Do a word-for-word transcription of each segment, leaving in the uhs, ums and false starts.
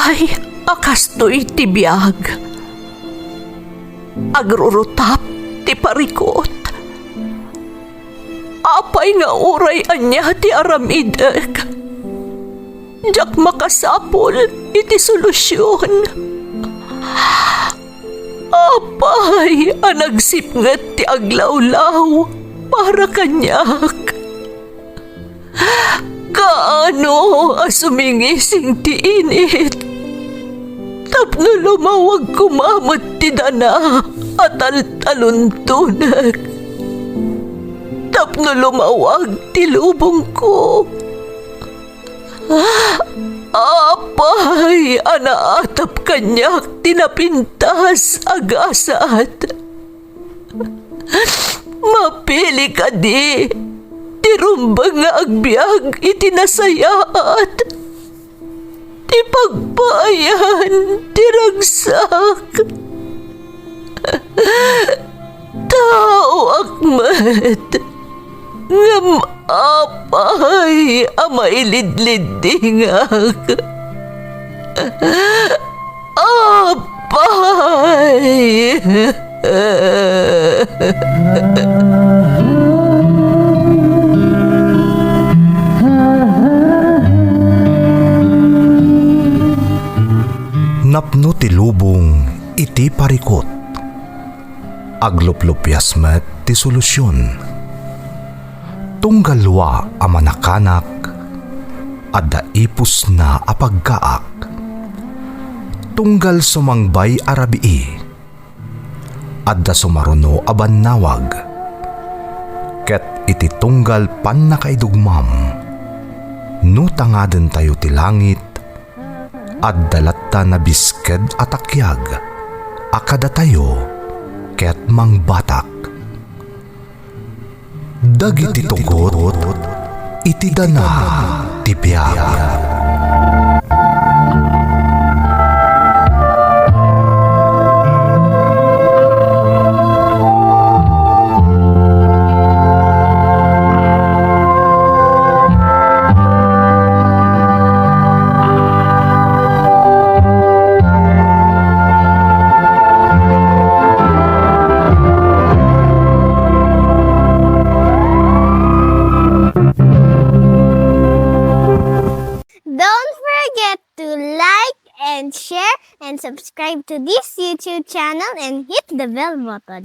Ay, a kastoy ti biag. Agrurutap ti parikut. Apay nga uray ania ti aramidek, diak makasapul iti solusion. Apay a nagsipnget ti aglawlaw para kaniak? Kaano a sumingising ti init tapno lumawag koma met ti dana a taltaluntonek, tapno lumawag ti lubongko? Apay a naatap kaniak ti napintas a gasat? Mapili kadi ti rumbeng nga agbiag iti nasayaat, ti pagpaayan ti ragsak? Taoak met, ngem apay a mailidliddingak? Apay! Napno ti lubong iti parikut. Agluplupias met ti solusion. Tunggal dua a manakanak, adda ipusna a pagkaak. Tunggal sumangbay a rabii, adda sumaruno a bannawag. Ket iti tunggal pannakaidugmam, no tangadentayo ti langit, adda latta nabisked a takiag a kadatayo ket mangbatak. Dagiti tugot iti dana ti biag. Don't forget to like and share and subscribe to this YouTube channel and hit the bell button.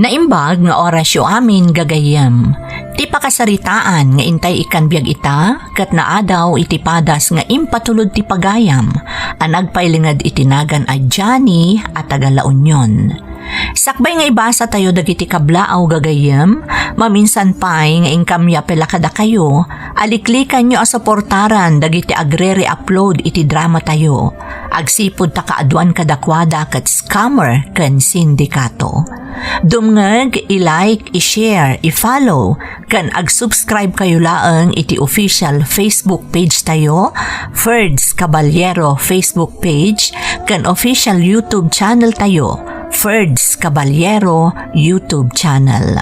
Naimbag nga orasyo amin, gagayyem. Ti pakasaritaan nga intay ikkan biag ita, ket naadaw iti padas nga impatulod ti pagayam a nagpailinged iti nagan a Johnny a taga La Union. Sakbay nga ibasatayo dagiti kablaaw, gagayyem, maminsan pay nga inkammi a pila kadakayo, aliklikanyo a suportaran dagiti agre-re-upload iti dramatayo. Agsipud ta kaaduan kadakuada ket scammer ken sindikato. Dumngeg, i-like, i-share, i-follow, ken ag-subscribe kayo laeng iti official Facebook page tayo, Ferds Caballero Facebook page, ken official YouTube channel tayo, Ferds Caballero YouTube channel.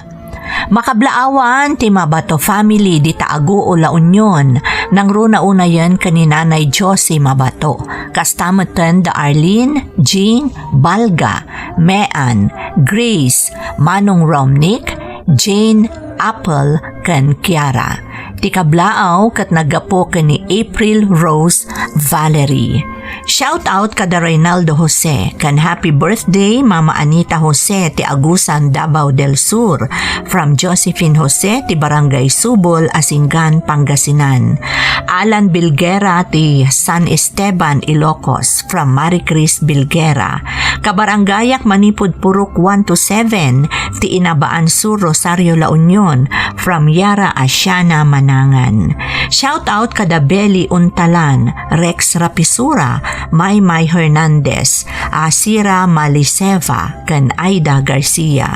Makablaawan ti Mabato family dita Aguo, La Union, nangruna unayen ken ni Nanay Josie Mabato, kasta metten da Arlene, Jean, Balga, Mean, Grace, Manong Romnick, Jane, Apple, ken Kiara. Ti kablaaw ket naggapu ken ni April Rose Valerie. Shout out kada Reynaldo Jose ken happy birthday, Mama Anita Jose ti Agusan, Davao del Sur, from Josephine Jose ti Barangay Subol, Asingan, Pangasinan. Alan Bilguera ti San Esteban, Ilocos, from Marie Chris Bilguera. Kabarangayak manipud Purok one to seven ti Inabaan Sur, Rosario, La Union, from Yara Asiana Manangan. Shout out kada Belly Untalan, Rex Rapisura, Maymay Hernandez, Asira Maliseva, ken Aida Garcia.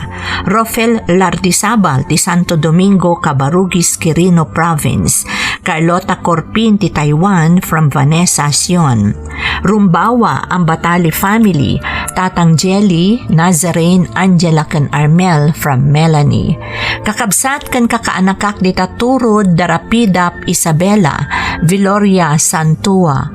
Rofel Lardizabal ti Santo Domingo, Cabarugis, Quirino Province. Carlota Corpin ti Taiwan, from Vanessa Sion. Rumbawa, Ambatali family, Tatang Jelly, Nazarene, Angela ken Armel from Melanie. Kakabsat ken kakaanakak dita Turod, Darapidap, Isabela, Viloria, Santua,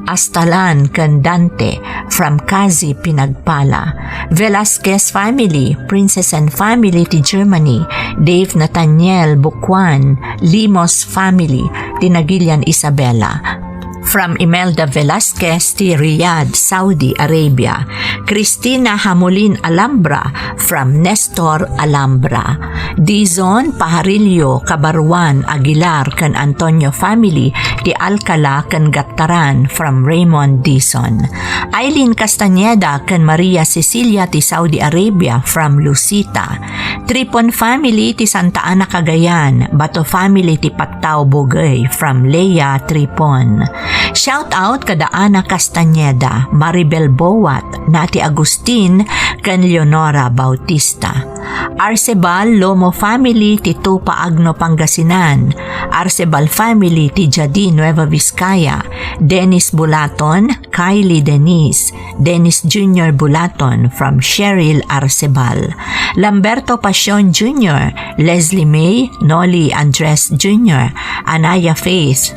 Astalan ken Dante from Kazi, Pinagpala. Velasquez family, Princess and family ti Germany, Dave Nathaniel Bukuan, Limos family ti Nagilian, Isabela. From Imelda Velasquez ti Riyadh, Saudi Arabia. Christina Hamulin Alambra from Nestor Alambra. Dizon Pajarillo, Cabaruan, Aguilar ken Antonio family ti Alcala ken Gattaran from Raymond Dizon. Aileen Castañeda ken Maria Cecilia ti Saudi Arabia from Lucita. Tripon family ti Santa Ana, Cagayan. Bato family ti Pattao, Bugey from Lea Tripon. Shout out kada Ana Castañeda, Maribel Boat, Nati Agustin, ken Leonora Bautista. Arcebal Lomo family ti Tupa, Agno, Pangasinan. Arcebal family ti Jadi, Nueva Vizcaya. Dennis Bulaton, Kylie Denise, Dennis Junior Bulaton from Cheryl Arcebal. Lamberto Pasion Junior, Leslie May, Noli Andres Junior, Anaya Faith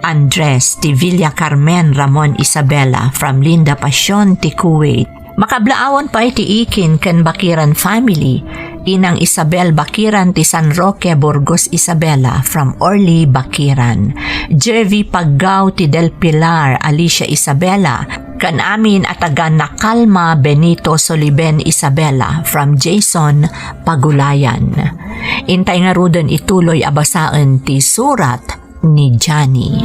Andres ti Villa Carmen, Ramon Isabela from Linda Pasion ti Kuwait. Makablaawan pay ti Ikin ken Bakiran family, Inang Isabel Bakiran ti San Roque, Burgos, Isabela from Orly Bakiran. Jervy Paggao ti Del Pilar, Alicia Isabela, ken amin a taga Nakalma, Benito Soliben Isabela from Jason Pagulayan. Intay ngaruden ituloy a basaen ti surat ni Johnny.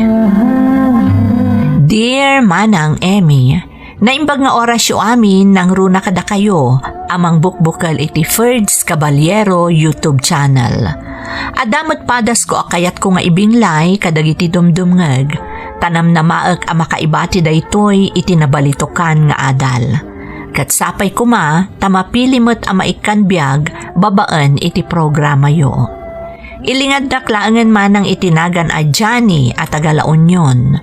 Dear Manang Emmy, naimbag nga orasyo amin nangruna kadakayo a mangbukbukel iti Ferds Caballero YouTube channel. Adda met padasko a kayatko nga ibinglay kadagiti dumdumngeg, ta namnamaek a makaibati daytoy iti nabalitokan nga adal. Ket sapay koma ta mapili met a maikkan biag babaen iti programayo. Ilingaddak laengen manang iti nagan a Johnny a taga La Union.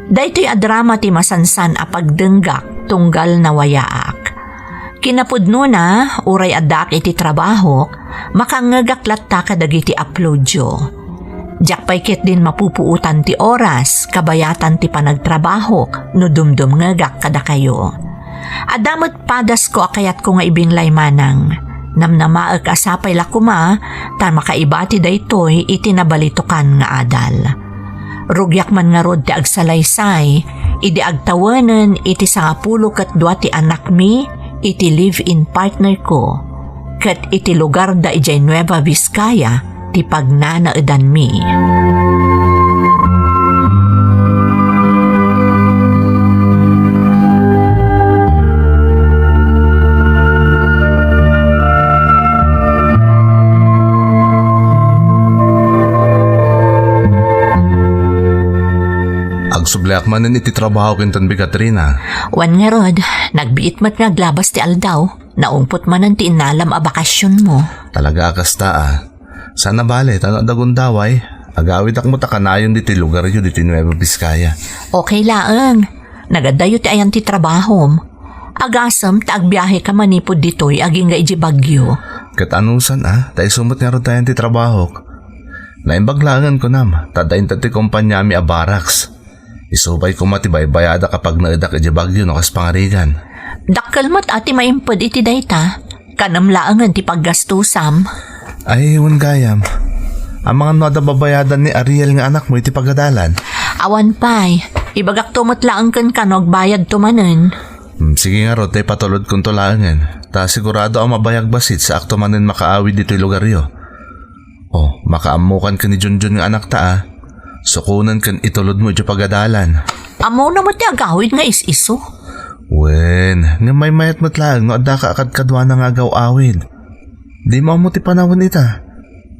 Daytoy a drama ti masansan a pagdenggak tunggal nawayaak. Kinapudnona, uray addaak iti trabahok, makangngegak latta kadagiti uploadyo. Diak pay ketdin mapupuotan ti oras kabayatan ti panagtrabahok no dumdumngegak kadakayo. Adda met padasko a kayatko nga ibinglay manang. Namnamaek a sapay la koma ta makaibati daytoy iti nabalitokan nga adal. Rugiak man ngarud ti agsalaysay idi agtawenen iti sangapulo ket dua ti anakmi iti live-in partner ko ket iti lugarda idiay Nueva Vizcaya ti pagnanaedanmi. Agsubliak manen iti trabaho kenton bi, Katrina. Wen ngarud, nagbiit met nga aglabas ti aldaw. Naungpot manen ti innalam a bakasionmo. Talaga a kasta, a. Saan a bale, ta no adda gundaway, agawidak met a kanayon ditoy lugaryo ditoy Nueva Vizcaya. Okay laeng. Nagaddayo ti ayan ti trabahom. Agasem ta agbiaheka manipud ditoy agingga idiay Baguio. Ket anusan, a, ta isu met ngarud ti ayan ti trabahok. Naimbag laengen kunam, ta adda inted ti kompaniami a barracks. Isu pay koma ti baybayadak a pagnaedak idiay Baguio no kas pangarigan. Dakkel met a ti maimped iti dayta. Kanem laengen ti paggastusam. Ay, wen gayam. Amangan no adda babayadan ni Ariel nga anakmo iti pagadalan? Awan pay. Ibagakto met laeng kenka no agbayadto manen. Hmm, sige ngarud, ta ipatulodkonto laengen. Ta sigurado a mabayag bassit saakto manen makaawid ditoy lugaryo. Oh, makaammokan ken ni Junjun nga anakta, a. Sukonen ken itulodmo idiay pagadalan. Ammona met ti agawid nga is-isu. Wen, ngem maymayat met laeng no addaka a kadkaduana nga agaw-awid. Dimo ammo ti panawen ita.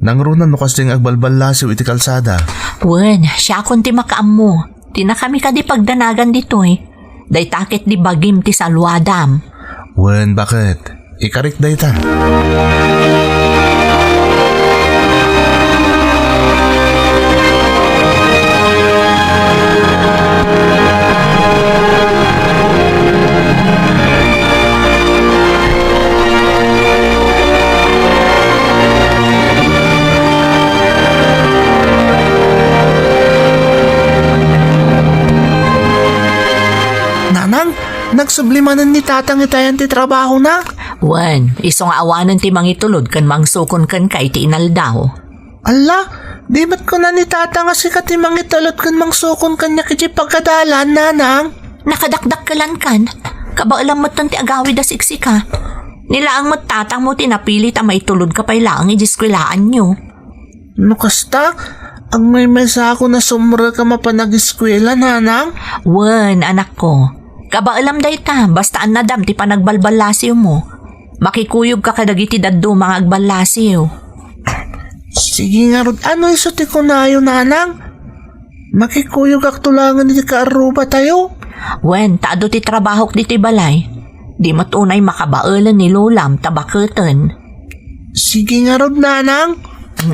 Nangruna no kasdiay nga agbalballasiw iti kalsada. Wen, siakon ti makaammo. Dinakami kadi pagdanagan ditoy. Dayta ketdi bagim ti saluadam. Wen, baket? Ikarik dayta. Subli manen ni Tatang itayan ti trabahona? Wen, isu nga awanen ti mangitulod ken mangsukon kenka iti inaldaw. Alla, di met kuna ni Tatang a sika ti mangitulod ken mangsukon kaniak iti pagadalan, Nanang? Nakadakdakkelankan. Kabaelam metten ti agawid a siksika. Ni laeng met tatangmo ti napilit a maitulodka pay laeng iti eskuelaanyo. No kasta, agmaymaysakon a sumrek a mapan ageskuela, Nanang? Wen, anakko. Kabaelam dayta, basta annadam ti panagbalballasiwmo. Makikuyogka kadagiti dadduma nga agballasiw. Sige ngarud, no isu ti kunayo, Nanang? Makikuyogakto laengen iti kaarrubatayo? Wen, ta adu ti trabahok ditoy balay. Di met unay makabaelen ni Lolam ta baketen. Sige ngarud, Nanang.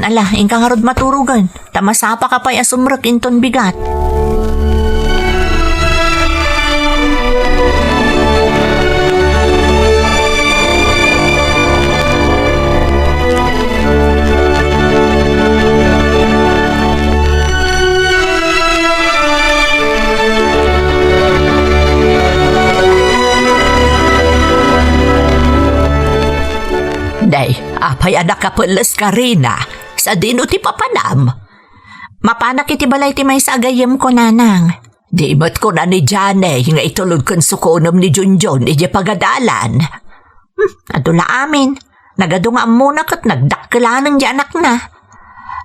Ala, inka ngarud maturogen, ta masapaka pay a sumrek inton bigat. Day, apay a nakapelles ka, Rina? Sadino ti papanam? Mapanak iti balay ti maysa a gayyemko, Nanang. Di met kuna ni Jane nga itulod ken sukonem ni Junjun idiay pagadalan. Hmm, adu la amin. Nagadu nga ammona ket nagdakkelanen ti anakna.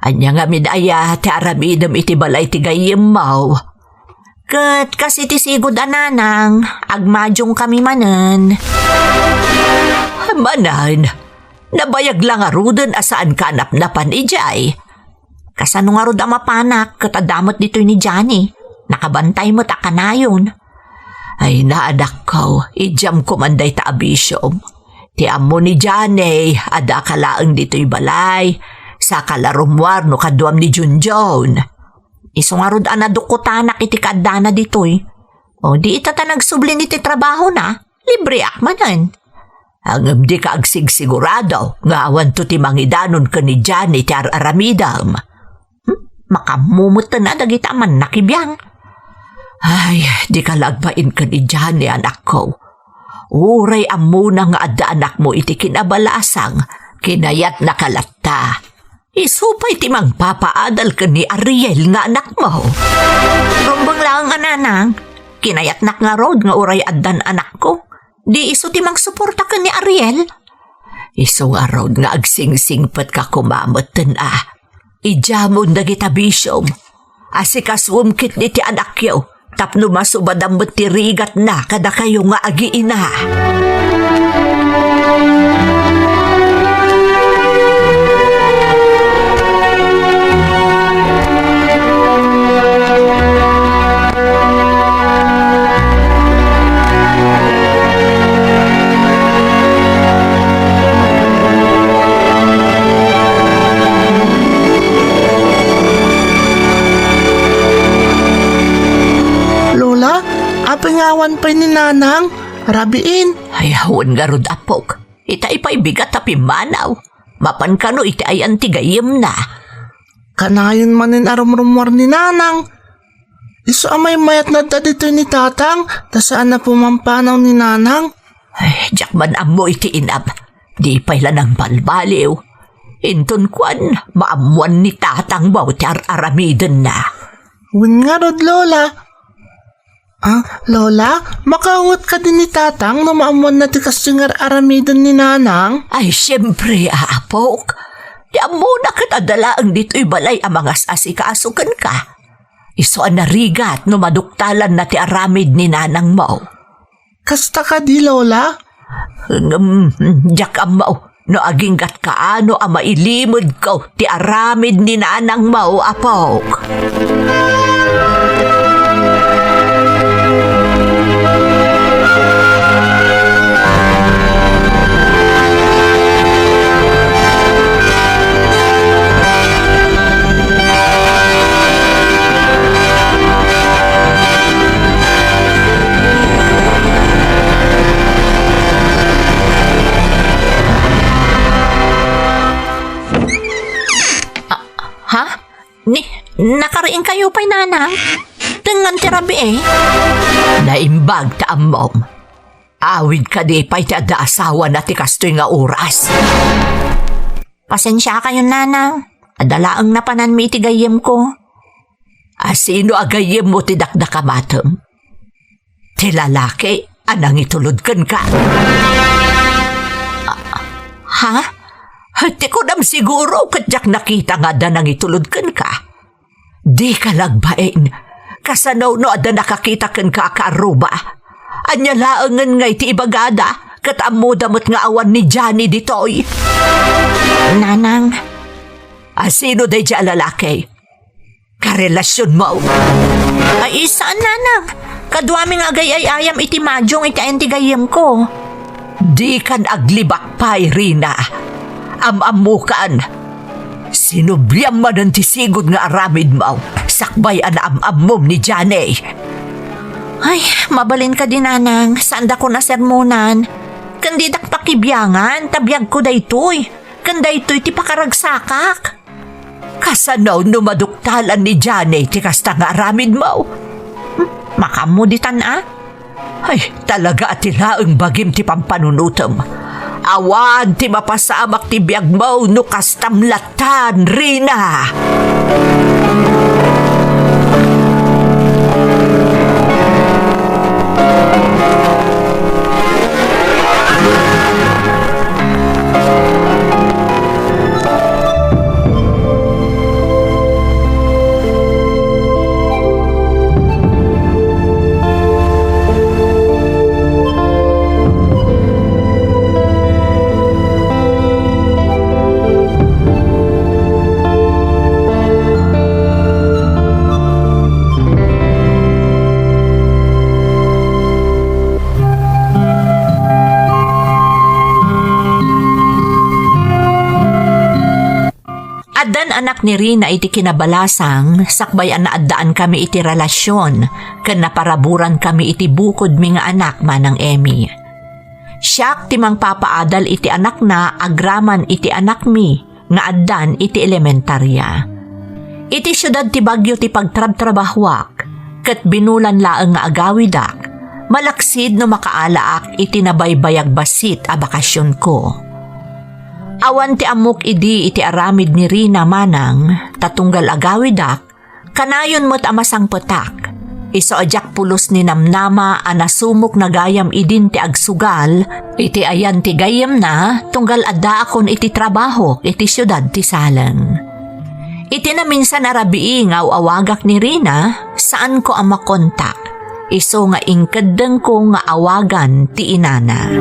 Ania ngamin aya ti aramidem iti balay ti gayyemmo? Ket kas iti sigud a, Nanang, agmadiongkami manen. Manen, nabayag la ngaruden a saanka a napnapan idiay. Kasano ngarud a mapanak ket adda met ditoy ni Jane? Nakabantay met a kanayon. Ay, anakko, idiam koma dayta a bisiom. Ti ammo ni Jane, addaka laeng ditoy balay. Saka la rummuar no kaduam ni Junjun. Isu ngarud a nadukkutanak iti kaaddana ditoy. O, di ita ta nagsublin iti trabahona, libreak manen. Ngem dika agsigsigurado nga awanto ti mangidanon ken ni Jane ti ar-aramidem. Hmm? Makaammo metten a dagita a mannakibiang. Ay, dika la agbain ken ni Jane, anakko. Uray ammona nga adda anakmo iti kinabalasang, kinayatnaka latta. Isu pay ti mangpapaadal ken ni Ariel nga anakmo. Rumbeng laeng a, Nanang. Kinayatnak ngarud nga uray addan anakko. Di isu ti mangsuporta ken ni Ariel? Isu ngarud nga agsingsingpetka koma metten a. Idiamon dagita bisiom. Asikasuem ketdi ti anakyo tapno masubadam met ti rigatna kadakayo nga agiina. Lola, apay nga awan pay ni Nanang? Rabiin. Ay, awan ngarud, apok. Ita ipay bigat a pimmanaw. Mapan kano iti ayan ti gayyemna. Kanayon manen a rumrummuar ni Nanang. Isu a maymayat nga adda ditoy ni Tatang, ta saan a pumampanaw ni Nanang. Ay, diak man ammo iti inam. Di pay la nagbalbaliw. Inton kuan, maammuan ni Tatangmo ti ar-aramidenna. Wen ngarud, Lola. Ah, Lola, makaunget kadi ni Tatang no maammuanna ti kastoy nga ar-aramiden ni Nanang? Ay, siempre, apok. Ti ammona ket adda laeng ditoy balay a mangas-asikaso kenka. Isu a narigat no maduktalanna ti aramid ni Nanangmo. Kasta kadi, Lola? Ngem, diak ammo no agingga't kaano a mailimedko ti aramid ni Nanangmo, apok. Ah, ha? Ni, nakariingkayo pay, Nanang? Tengngan ti rabii. Naimbag ta ammom. Awid kadi pay ti adda asawana ti kastoy nga oras. Pasensiakayon, nanang. Adda laeng napananmi iti gayyemko. A, sino a gayyemmo ti dakdakamatem? Ti lalaki a nangitulod kenka. Ah, ha? Ti kunam siguro ket diak nakita nga adda nangitulod kenka. Dika nagbain. Kasano no adda nakakita kenka a kaarruba? Ania laengen nga iti ibagada, ket ammoda met nga awan ni Johnny ditoy. Nanang. A, sino daydiay a lalaki? Karelasionmo? Ay, saan, nanang. Kaduami nga agay-ay-ayam iti majong iti ayan ti gayyemko. Dikan aglibak pay, Rina. Am-ammokan. Sinubliam manen ti sigud nga aramidmo, sakbay a naam-ammom ni Johnny. Ay, mabalin kadi, nanang, saandakon a sermonan. Ken didak pakibiangan, ta biagko daytoy. Ken daytoy ti pakaragsakak. Kasano no maduktalan ni Johnny ti kasta nga aramidmo? Hmm, makaammo ditan a? Ay, talaga a ti laeng bagim ti pampanunotem. Awan ti mapasamak ti biagmo no kastam latan, Rina. Addan anak ni Rina iti kinabalasang, sakbay a naaddaan kami iti relasion, ken naparaburan kami iti bukodmi nga anak, Manang Emmy. Siak ti mangpapaadal iti anakna agraman iti anakmi nga addan iti elementaria. Iti siudad ti Baguio ti pagtrabtrabahuak, ket binulan laeng nga agawidak, malaksid no makaalaak iti nabaybayag bassit a bakasionko. Awan ti ammok idi iti aramid ni Rina, Manang, ta tunggal agawidak, kanayon met a masangpetak. Isu a diak pulos ni namnama a nasumok na gayam idin ti agsugal iti ayan ti gayyemna, tunggal addaakon iti trabahok iti siudad ti Saleng. Iti naminsan a rabii nga aw-awagak ni Rina, saanko a makontak. Isu nga inkeddengko nga awagan ti inana.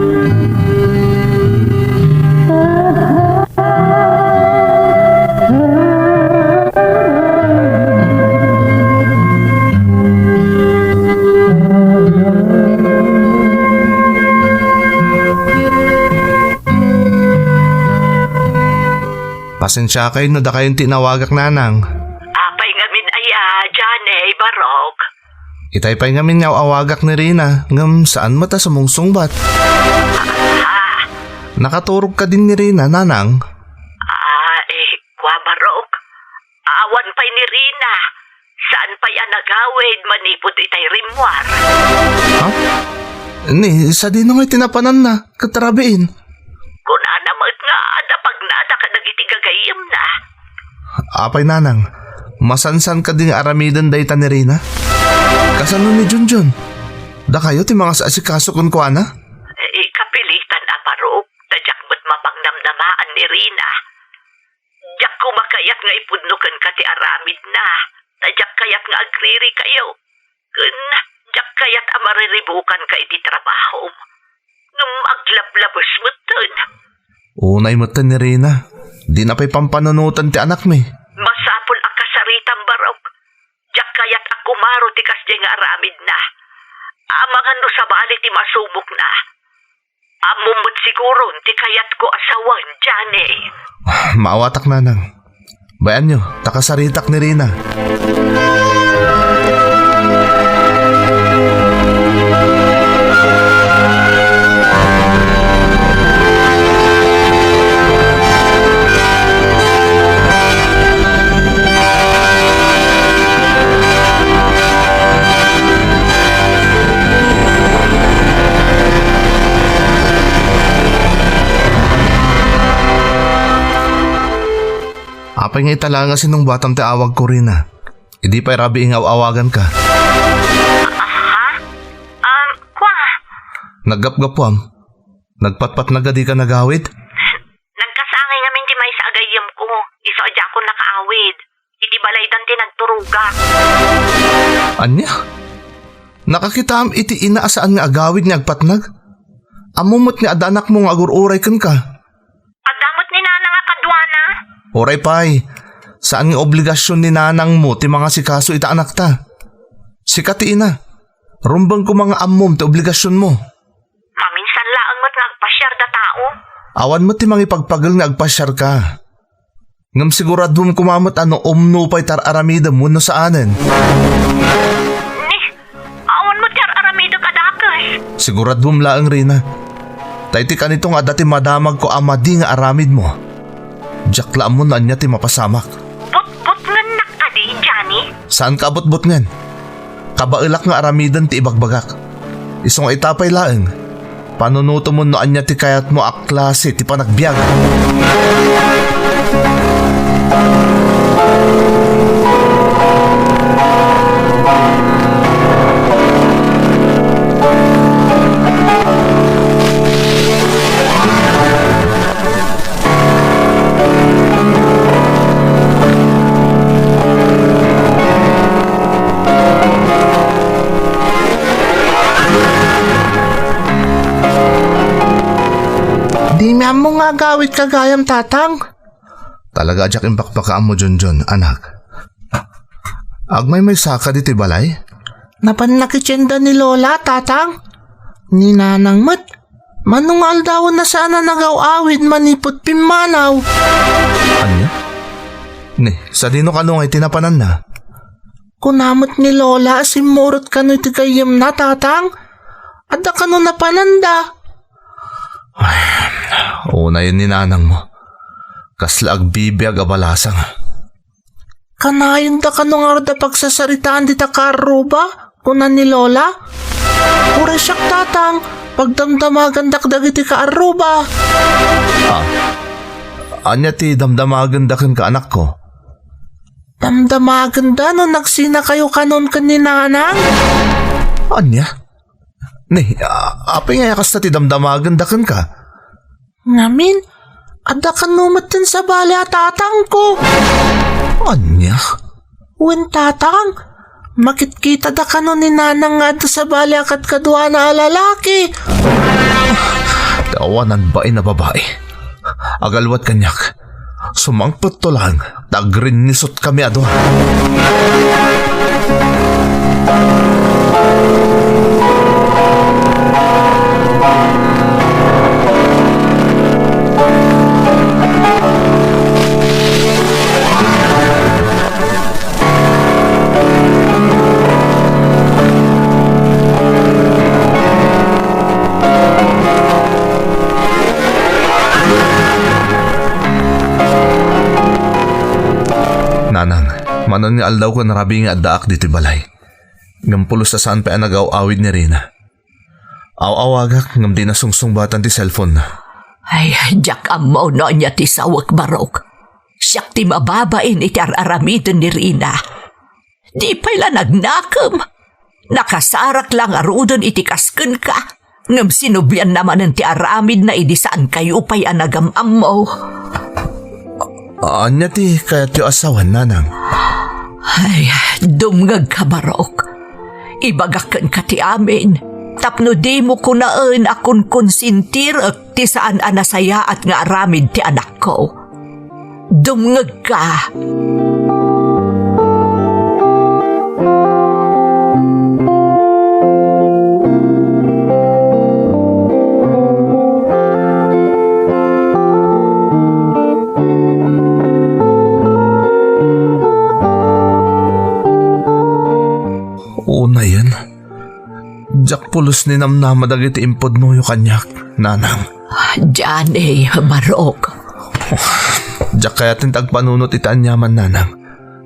Pasensiakayon no dakayon ti inawagak, Nanang. Apay ngamin aya, Johnny, Barok? Itay pay ngamin nga aw-awagak ni Rina, ngem saan met a sumungsungbat. Ah. Nakaturog kadin ni Rina, Nanang? Ah, eh, kua, Barok. Awan pay ni Rina. Saan pay a nagawid manipud itay rimmuar. Ha? Ni, sadino ngay ti napananna ket rabiin? Kunana met nga adda pagnada kadagiti gagayyemna. Apay, Nanang, masansan kadi nga aramiden dayta ni Rina? Kasano ni Junjun? Dakayo ti mangas-asikaso kenkuana? Eh, kapilitan a, Barok, ta diak met mapangnamnamaan ni Rina. Diak koma kayat nga ipudno kenka ti aramidna, ta diak kayat nga agririkayo. Ken diak kayat a mariribukanka iti trabahom. Ngem aglablabes metten. Unay metten ni Rina. Dina pay pampanunoten ti anakmi. Masapul a kasaritam, Barok. Diak kayat a kumaro ti kasdiay nga aramidna. Amangan no sabali ti masumokna. Ammom met siguron ti kayatko a sawen, Johnny. Maawatak, Nanang. Bay-anyo, ta kasaritak ni Rina. Apay nga ita laeng a sinungbatam ti awagko, Rina? Idi pay rabii nga aw-awaganka. Ha? Um, kwa? Naggapgapuam. Nagpatpatnag a dika nagawid? Nagkasangay ngamin ti maysa a gayyemko. Isu a diakon nakaawid. Iti balaydan ti nagturogak. Ania? Nakakitaam iti ina a saan nga agawid nga agpatnag? Ammom met nga adda anakmo nga agur-uray kenka. Adda met ni nanang a kaduana. Uray pay, saan nga obligasion ni nanangmo ti mangasikaso ita anakta. Sika ti ina, rumbeng koma nga ammom ti obligasionmo. Maminsan laeng met nga agpasiarda tao. Awan met ti mangipagpagel nga agpasiarka. Ngem siguraduem koma met a no umno pay ti ar-aramidem wenno saanen. Ni, awan met ti ar-aramidek a dakes. Siguraduem laeng, Rina. Ta iti kanito nga adda ti madamagko a madi nga aramidmo. Diak la ammo no ania ti mapasamak. Butbutngennak kadi, Johnny? Saanka a butbutngen. Kabaelak nga aramiden ti ibagbagak. Isu nga ita pay laeng, panunotemon no ania ti kayatmo a klase ti panagbiag. Dimi ammo nga agawidka gayam, Tatang. Talaga a diak imbakbakaammo, Junjun, anak. Agmaymaysaka ditoy balay? Napannak iti tienda ni Lola, Tatang. Ni Nanang met, mano nga aldawen a saan a nagaw-awid manipud pimmanaw. Ania? Ni, sadino kano nga iti napananna? Kuna met ni Lola a simmurot kano iti gayyemna, Tatang. Adda kano napananda. Ay, unayen ni nanangmo. Kasla agbibiag a balasang. Kanayonda kano nga adda pagsasaritaan dita kaarruba, kuna ni Lola. Uray siak, Tatang, pagdamdamagandak dagiti kaarruba. Ah, ania ti damdamagenda kenka, anakko? Damdamagenda no nagsinakayo kanon ken ni Nanang. Ania? Ni, a-, apay nga kasta ti damdamagenda kenka? Ngamin, adda kano met ti sabali a tatangko. Ania? Wen, Tatang, makitkitada kano ni Nanang nga adda sabali a kadkaduana a lalaki. Ti awanan bain a babai. Agalwad kaniak. Sumangpetto laeng ta agrinnisutkami a dua. Nanang, manen nga aldaw ken rabii nga addaak ditoy balay. Ngem pulos a saan pay a nagaw-awid ni Rina. Aw-awagak ngem di nasungsungbatan ti cellphone-na. Ay, diak ammo no ania ti sawek, Barok. Siak ti mababain iti ar-aramiden ni Rina. Di pay la nagnakem. Nakasarak la ngaruden iti kas kenka, ngem sinublianna manen ti aramidna idi saankayo pay a nagam-ammo. Ania ti kayatyo a sawen, Nanang? Ay, dumngegka, Barok. Ibagak kenka ti amin, tapno dimo kunaen a kunkonsentirek ti saan a nasayaat nga aramid ti anakko. Dumngegka. Unayen, diak pulos ninamnama dagiti impudnoyo kaniak, Nanang. Johnny, Barok. Diak kayaten ti agpanunot iti aniaman, Nanang,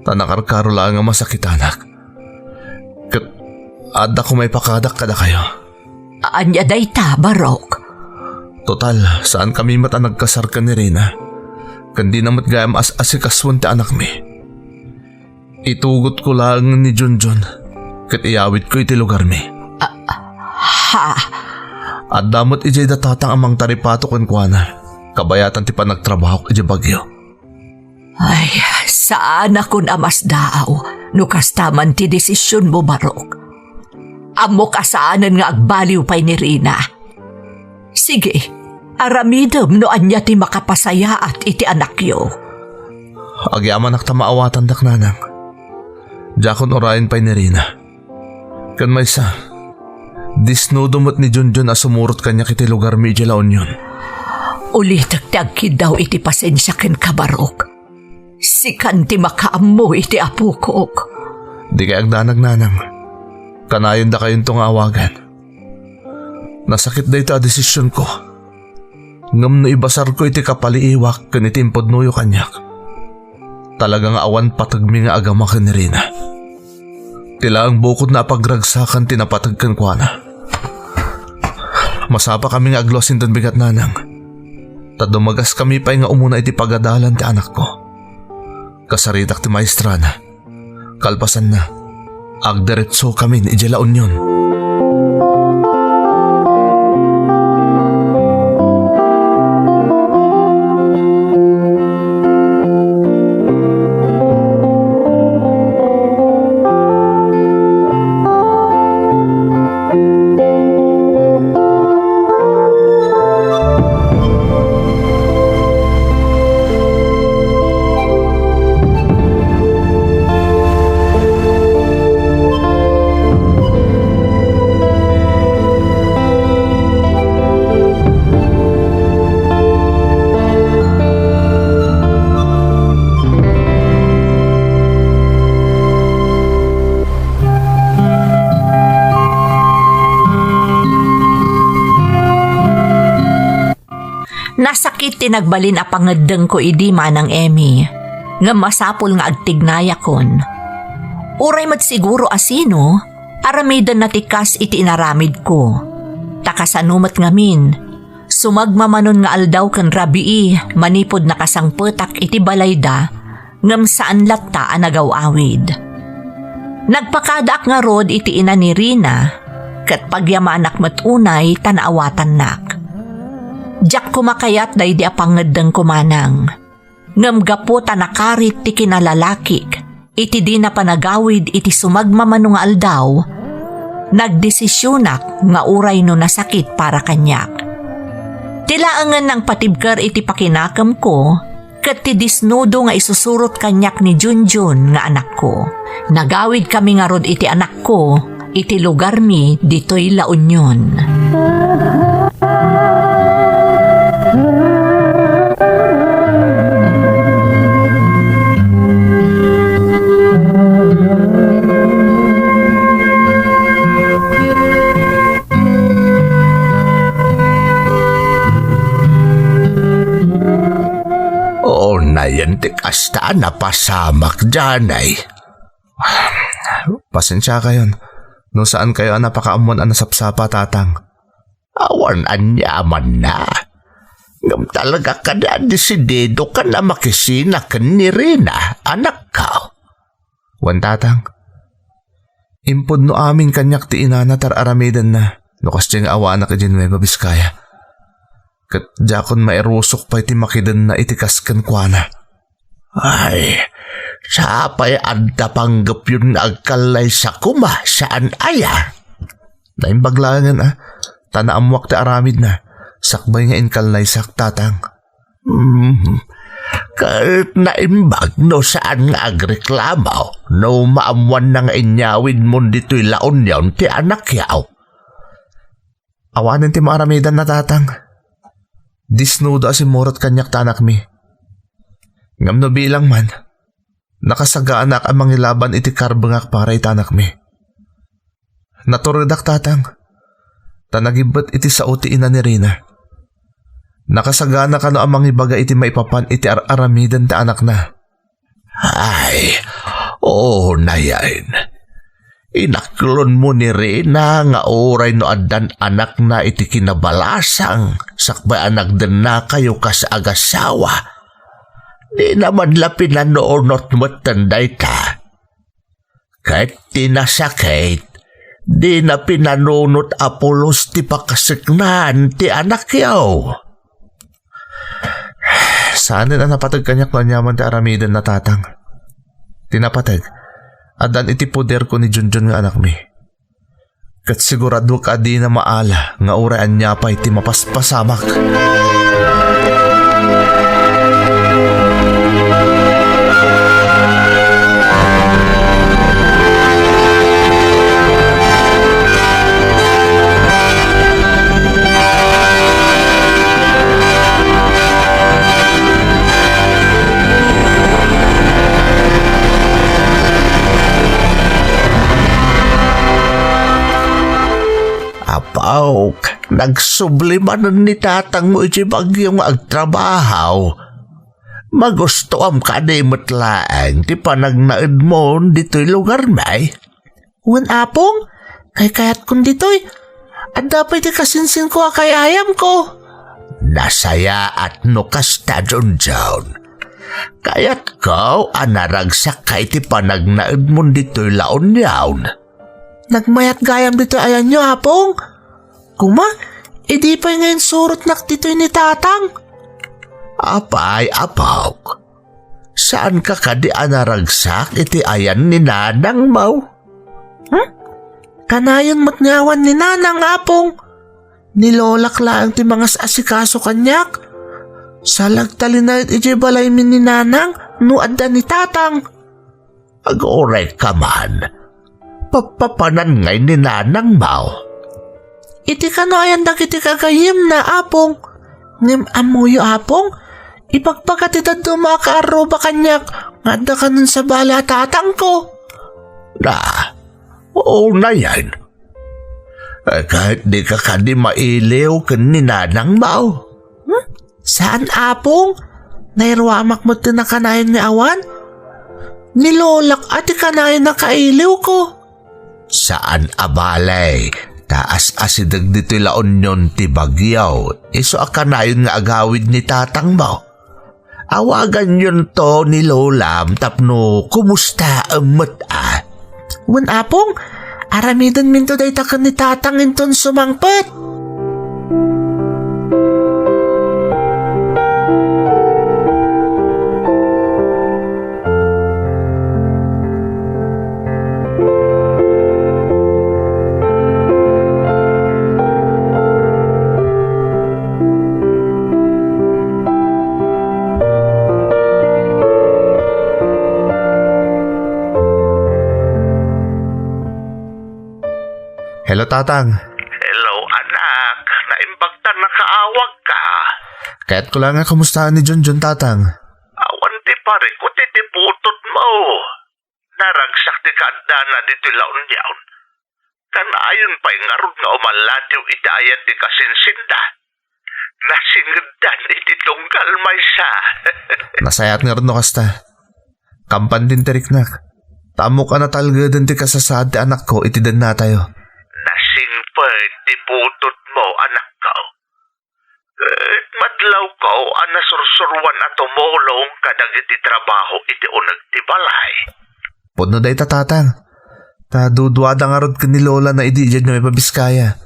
ta nakarkaro laeng a masakitanak. Ket adda koma ipakadak kadakayo. Ania dayta, Barok? Total, saankami met a nagkasar ken ni Rina. Ken dina met gayam as-asikasuen ti anakmi. Itugotko laeng ni Junjun, ket iyawidko iti lugarmi. Ha? Adda met idiay da tatang a mangtaripato kenkuana, kabayatan ti panagtrabahok idiay Baguio. Ay, saanakon a masdaaw no kasta man ti desisionmo, Barok. Ammok a saanen nga agbaliw pay ni Rina. Sige, aramidem no ania ti makapasayaat iti anakyo. Agyamanak ta maawatandak, nanang. Diakon urayen pay ni Rina. Ken maysa, disnudo met ni Junjun a sumurot kaniak iti lugarmi idiay La Union. Ulitek ti agkiddaw iti pasensia kenka, Barok. Sikan ti makaammo iti apokok. Dikay agdanag, nanang. Kanayondakayonto nga awagan. Nasakit dayta a desisionko. Ngem no ibasarko iti kapaliiwak ken iti impudnoyo kaniak, talaga nga awan pategmi nga agama ken ni Rina. Ti laeng bukodna a pagragsakan ti napateg kenkuana. Masapakami nga agluas inton bigat, nanang. Ta dumagaskami pay nga umuna iti pagadalan ti anakko. Kasaritak ti maestrana. Kalpasanna, agdiretsokamin idiay La Union. Nasakit ti nagbalin a pangeddengko idi, Manang Emmy, ngem masapul nga agtignayakon. Uray met siguro a sino, aramidenna ti kas iti inaramidko. Ta kasano met ngamin, sumagmamanon nga aldaw ken rabii manipud nakasangpetak iti balayda, ngem saan latta a nagaw-awid. Nagpakadaak ngarud iti ina ni Rina, ket pagyamanak met unay ta naawatannak. Diak koma kayat daydi a pangeddengko, Manang. Ngem gapu ta nakarit ti kinalalakik iti dina panagawid iti sumagmamano nga aldaw, nagdesisionak nga uray no nasakit para kaniak. Ti laengen nangpatibker iti pakinakemko ket ti disnudo nga isusurot kaniak ni Junjun nga anakko. Nagawidkami ngarud iti anakko iti lugarmi ditoy La Union. Unayen ti kasta a napasamak, Janay. Pasensiakayon no saan kayo a napakaammoan a nasapsapa, Tatang. Awan aniamanna. Ngem talaga kadi a desididokan a makisina ken ni Rina, anakko? Wen, Tatang. Impudno amin kaniak ti inana ta ar-aramidenna no kasdiay nga awanak idiay Nueva Vizcaya. Ket diakon mairusok pay ti makidenna iti kas kenkuana. Ay, sapay adda panggepyon nga agkallaysa koma, saan aya? Naimbag laengen a, ta naammoak ti aramidna, sakbay nga inkallaysak, Tatang. Hmm. Ket naimbag no saan nga agreklamo no maammoanna nga inyawidmon ditoy La Union ti anakyo. Awanen ti maaramidanna, Tatang. Disnudo a simmurot kaniak ta anakmi. Ngem no bilang man, nakasaganaak a mangilaban iti karbengak para iti anakmi. Naturedak, Tatang, ta nagibbet iti sao ti ina ni Rina. Nakasagana kano a mangibaga iti maipapan iti ar-aramiden ti anakna. Ay, unayen. Inaklonmo ni Rina nga uray no addan anakna iti kinabalasang sakbay a nagdennakayo kas agasawa, Dina man la pinanunot metten dayta. Ket ti nasakit, dina pinanunot a pulos ti pakaseknan ti anakyo. Saanen a napateg kaniak no aniaman ti aramidenna, Tatang. Ti napateg, addan iti poderko ni Junjun nga anakmi. Ket siguraduak a dina maala nga uray ania pay ti mapaspasamak. Apok, nagsubli manen ni tatangmo iti bagyo nga agtrabaho. Magustuam kadi met laeng ti panagnaedmon ditoy lugarmi? Wen, Apong, kaykayatkon ditoy. Adda pay ti kasinsinko a kay-ayamko. Nasayaat no kasta, Junjun. Kayatko a naragsak ka iti panagnaedmon ditoy La Union. Nagmayat gayam ditoy ayanyo, Apong. Kuma, idi pay nga insurotnak ditoy ni Tatang. Apay, Apok. Saanka kadi a naragsak iti ayan ni nanangmo? Hmm? Kanayon met nga awan ni nanang, Apong. Ni lolak laeng ti mangas-asikaso kaniak. Salag ta linaed idiay balaymi ni nanang no adda ni tatang. Aguray ka man. Papapanan ngay ni nanangmo. Iti kano ayan dagiti gagayyemna, Apong. Ngem ammoyo, Apong, ibagbaga ti dadduma a kaarruba kaniak nga adda kanon sabali a tatangko. Na, unayen. Eh, ket dika kadi mailiw ken ni nanangmo? Hmm? Saan, Apong. Nairuamak met ti nakanayon nga awan. Ni lolak a ti kanayon a kailiwko. Saan a bale, ta as-asideg ditoy La Union ti bagyo, isu a kanayon nga agawid ni tatangmo. Awaganyonto ni lolam tapno kumustaem met a. Wen, Apong, aramidenminto dayta ken ni tatang inton sumangpet. Hello, Tatang. Hello, anak. Naimbag ta nakaawag ka. Kayatko la nga kumustaen ni Junjun, Tatang. Awan ti parikut iti putotmo. Naragsak ti kaaddana ditoy La Union. Kanayon pay ngarud nga umallatiw iti ayan ti kasinsinda. Nasingeddan iti tunggal maysa. Nasayaat ngarud no kasta. Kampan din ti riknak. Ta ammok a natalgeden ti kasasaad ti anakko iti dennatayo. Nasingpet ti putotmo, anakko. Ket madlawko a nasursuroan a tumulong kadagiti trabaho iti uneg ti balay. Pudno dayta, Tatang. Ta duduada ngarud ken ni Lola na idi idiay Nueva Vizcaya.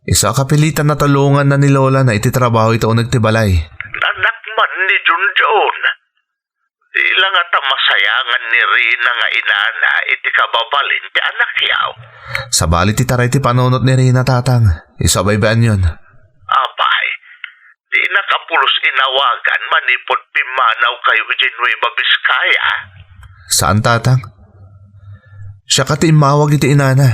Isu a kapilitan a tulonganna ni Lola na iti trabaho iti uneg ti balay. Anak man ni Junjun. Di la ngata masayangan ni Rina nga inana iti kababalin ti anakyaw. Sabali ti taray ti panunot ni Rina, Tatang. Isu a baybay-anyon. Apay, dinaka pulos inawagan manipud pimmanawkayo idiay Nueva Vizcaya? Saan, Tatang. Siak a ti immawag iti inana.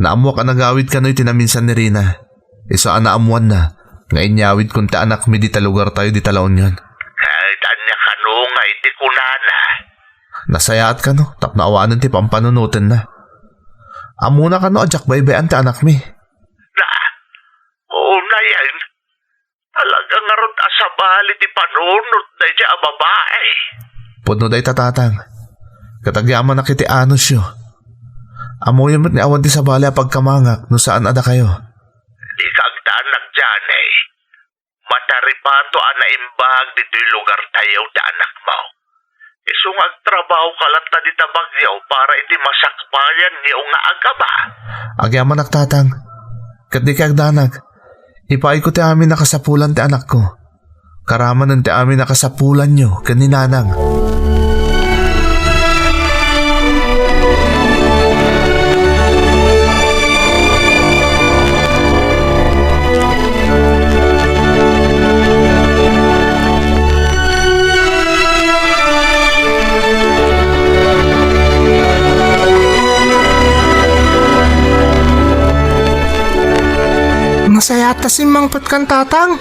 Naammoak a nagawid kano iti naminsan ni Rina. Isu a naammoanna nga inyawidkon ti anakmi dita lugartayo dita La Union. Ket ania kano nga iti kunana? Nasayaat kano tapno awanen ti pampanunotenna. Ammona kano a diak baybay-an ti anakmi. Na, unayen, talaga ngarud a sabali ti panunot daydiay a babai. Pudno dayta, Tatang. Ket agyamanak iti anusyo. Ammoyo met nga awan ti sabali a pagkamangak no saan a dakayo. Dika agdanag, Johnny. mataripato a naimbag ditoy lugartayo ti anakmo. Isu nga agtrabahoka latta dita Baguio para iti masakbayanyo nga agama. Agyamanak, Tatang. Ket dika agdanag. Ipaayko ti amin a kasapulan ti anakko. Karamanen ti amin a kasapulanyo ken ni Nanang. Nasayaat ta simmangpetkan, Tatang.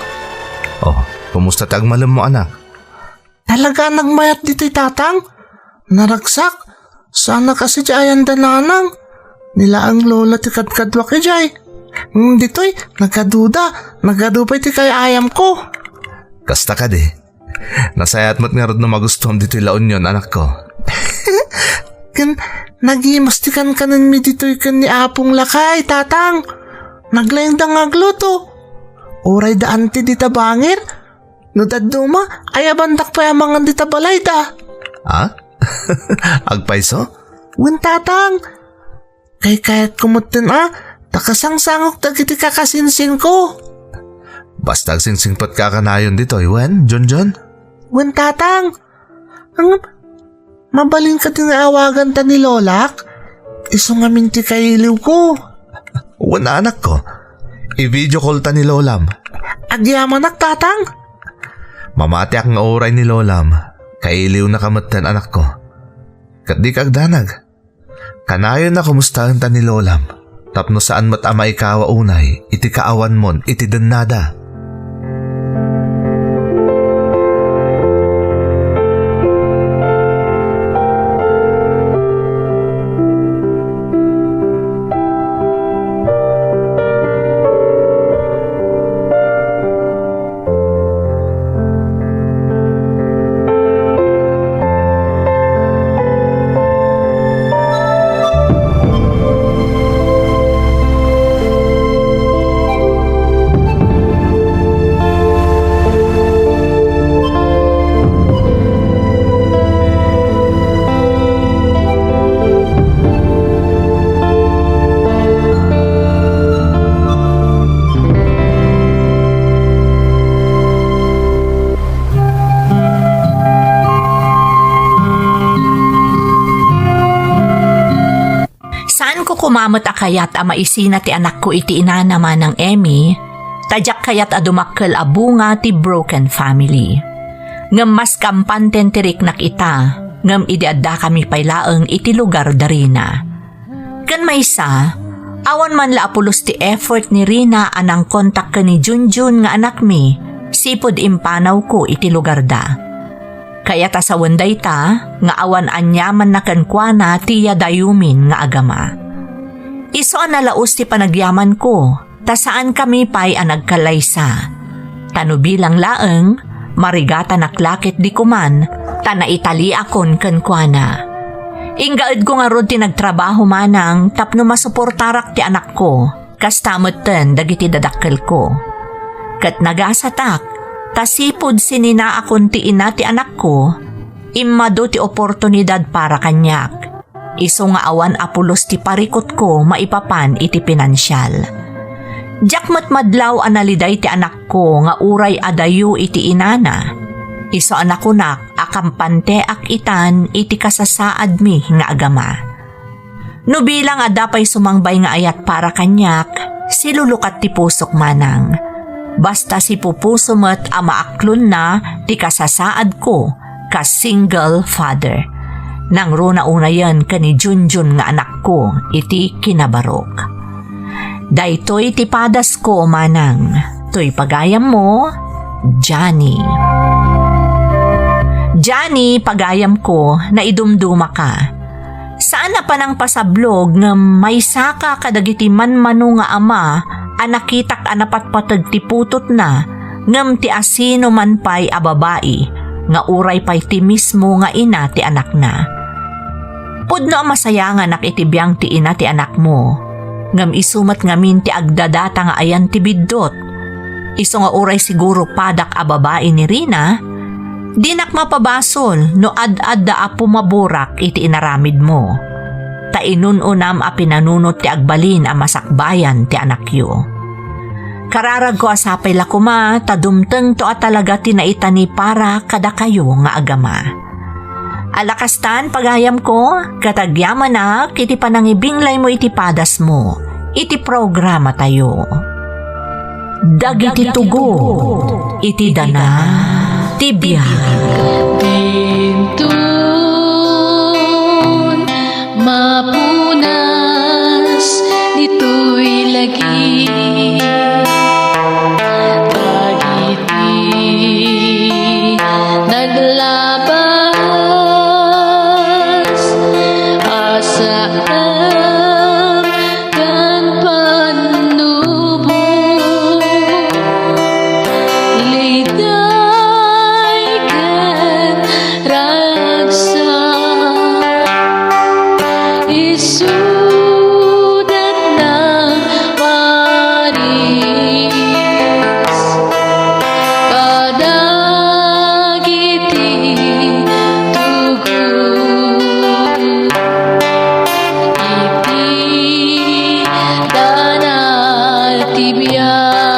Oh, kumusta ti agmalemmo, anak? Talaga a nagmayat ditoy, Tatang. Naragsak. Saanak a sadiayan da Nanang. Ni laeng Lola ti kadkaduak idiay. Ngem ditoy, nagaduda. Nagadu pay ti kay-ayamko. Kasta kadi. Nasayaat met ngarud no magustuam ditoy La Union, anakko. Ken nagimas ti kankanenmi ditoy ken ni Apong Lakay, Tatang. Naglaingda nga agluto. Uray da anti dita bangir, no dadduma, ayabandak pay a mangan dita balayda. Ha? Agpayso? Wen, Tatang. Kaykayatko metten a, ta kasangsangok dagiti kakasinsinko. Basta agsingsingpetka a kanayon ditoy, wen, Junjun? Wen, Tatang. Ang, mabalin kadi nga awaganta ni Lolak? Isu ngamin ti kailiwko. Wen, anakko. I-video call ta ni Lolam. Agyamanak, Tatang. Mamatiak nga uray ni Lolam. Kailiwnaka metten, anakko. Ket dika agdanag. Kanayon a kumustaenta ni Lolam, tapno saan met a maikawa unay iti kaawanmon iti dennada. Saanko koma met a kayat a maisina ti anakko iti inana, Manang Emmy, ta diak kayat a dumakkel a bunga ti broken family. Ngem mas kampanten ti riknak ita, ngem idi addakami pay laeng iti lugar da Rina. Ken maysa, awan man la a pulos ti effort ni Rina a nangkontak ken ni Junjun nga anakmi, sipud impanawko iti lugarda. Kayat a sawen dayta nga awan aniamanna kenkuana ti yadayumin nga agama. Isu a nalaus ti panagyamanko, ta saankami pay a nagkallaysa. Ta no bilang laeng, marigatanak la ketdi koman, ta naitaliakon kenkuana. Inggaedko ngarud ti nagtrabaho manang tapno masuportarak ti anakko, kasta metten dagiti dadakkelko. Ket nagasatak, ta sipud sininaakon ti ina ti anakko, immadu ti oportunidad para kaniak. Isu nga awan a pulos ti parikutko maipapan iti pinansial. Diak met madlaw a naliday ti anakko nga uray adayo iti inana. Isu a nakunak a kampanteak itan iti kasasaadmi nga agama. No bilang adda pay sumangbay nga ayat para kaniak, silulukat ti pusok manang. Basta sipupuso met a maaklonna ti kasasaadko kas single father. Nangruna unayen ken ni Junjun nga anakko iti kinabarok. Daytoy ti padasko, manang. Toy pagayammo, Johnny. Johnny, pagayamko, naidumdumaka. Saan a panangpasablog ngem maysaka kadagiti manmano nga ama a nakitak a napatpateg ti putotna ngem ti asino man pay a babai nga uray pay ti mismo nga ina ti anakna. Pudno a masayanganak iti biang ti ina ti anakmo, ngem isu met ngamin ti agdadata nga ayan ti biddut. Isu nga uray siguro padak a babai ni Rina, dinak mapabasol no ad-adda a pumaborak iti inaramidmo. Ta inun-unam a pinanunot ti agbalin a masakbayan ti anakyo. Kararagko a sapay la koma ta dumtengto a talaga ti naitani para kadakayo nga agama. Alakastan, pagayamko, ket agyamanak iti panangibinglaymo iti padasmo iti programatayo. Dagiti tugot iti dana ti biag. Dinton mapunas ditoy lagi, dagiti naglabas a saan ken pannubo. Liday ken ragsak, isudat nang paris kadagiti tugot iti dana ti biag.